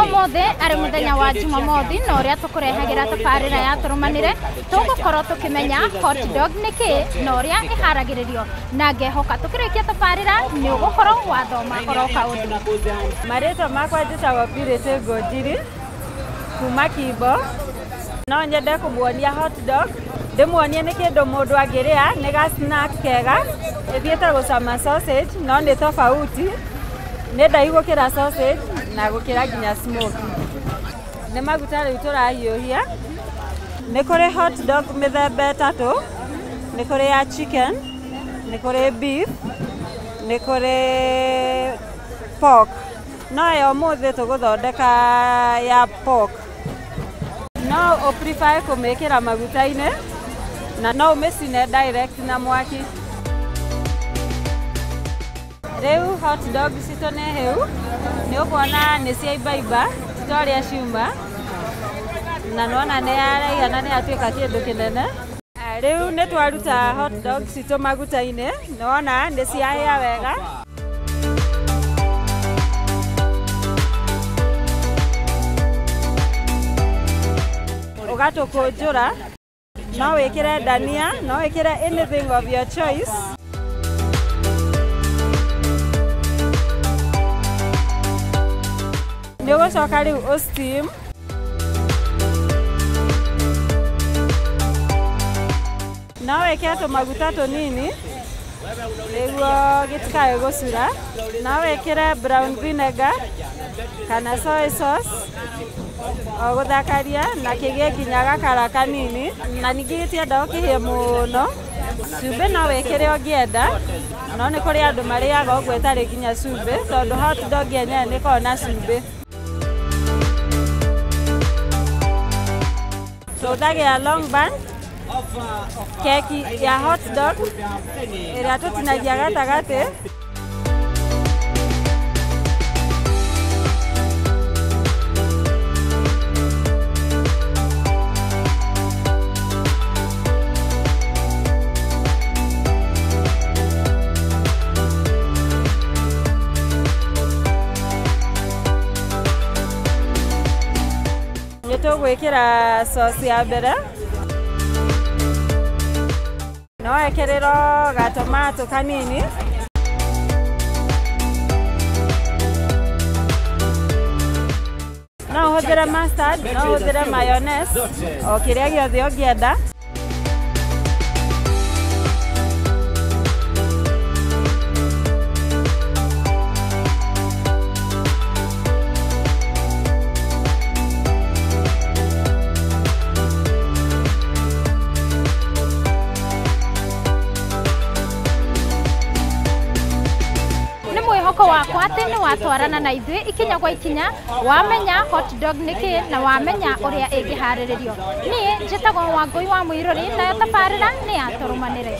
Ũmũthĩ arĩ mũthenya wa Jumamothi na ũrĩa tũkũrehagĩra tabarĩra ya tũrũmanĩre tũgũkorwo tũkĩmenya hot dog nĩ kĩĩ na ũrĩa ĩharagĩrĩrio na ngehoka tũkĩrĩkia tabarĩra nĩ ũgũkorwo wathoma oro kaũndũ. Marĩtwa makwa njĩtagwo Purity Ngũnjiri kuma Kimbo. No nyende kũmuonia hot dog, ndĩmuonie nĩ kĩndũ mũndũ angĩrĩa, nĩ ga snack kega, ĩthiĩte gũcama sausage no nĩ tofauti, nĩ ndaihu gũkĩra sausage na gũkĩra nginya smoky. Nĩ maguta rĩu tũrahiũhia. Nĩ kũrĩ hot dog mĩthemba ĩtatũ, nĩ kũrĩ ya chicken, nĩ kũrĩ beef, nĩ kũrĩ pork. No ya ũmũthĩ tũgũthondeka ya pork. No ũ prefer kũmĩkĩra maguta-inĩ na no ũmĩcine direct na mwaki. Rĩu hot dog citũ nĩ hĩu, nĩ ũkuona nĩ ciaimbaimba, ti ta ũrĩa ciuma, na nĩwona nĩ yaraiha na nĩ yatuĩka kĩndũ kĩnene. Rĩu nĩ twaruta hot dog citũ maguta-inĩ, nĩwona nĩ ciahĩa wega. Ũgatũkũnjũra, no wĩkĩre ndania, no wĩkĩre anything of your choice. Nĩ ũgũcoka rĩu ũ steam. No wĩkĩre tũmaguta tũnini nĩguo gĩtikae gũcura. No wĩkĩre brown vinegar kana soy sauce o gũthakaria na kĩgĩe nginya gakara kanini, na ningĩ gĩtiendaga kĩhĩe mũno. Cumbĩ no wĩkĩre ũngĩenda, no nĩ kũrĩ andũ marĩaga ũguo ĩtarĩ nginya cumbĩ, tondũ hot dog yenyewe nĩ ĩkoragwo na cumbĩ. Tũhũthagĩra long bun, keki ya hot dog ĩrĩa tũtinagia gatagatĩ. Nĩ tũgwĩkĩra sauce ya mbere. No wĩkĩrĩrwo gatomato kanini. No ũhũthĩre mustard, no ũhũthĩre mayonnaise, o kĩrĩa gĩothe ũngĩenda. Mwĩhoko wakwa atĩ nĩ watwarana na ithuĩ ikinya gwa ikinya, wamenya hot dog nĩ kĩĩ na wamenya ũrĩa ĩngĩharĩrĩrio. Niĩ njĩtagwo Wangũi wa Mũirũri nayo tabarĩra nĩ ya tũrũmanĩre.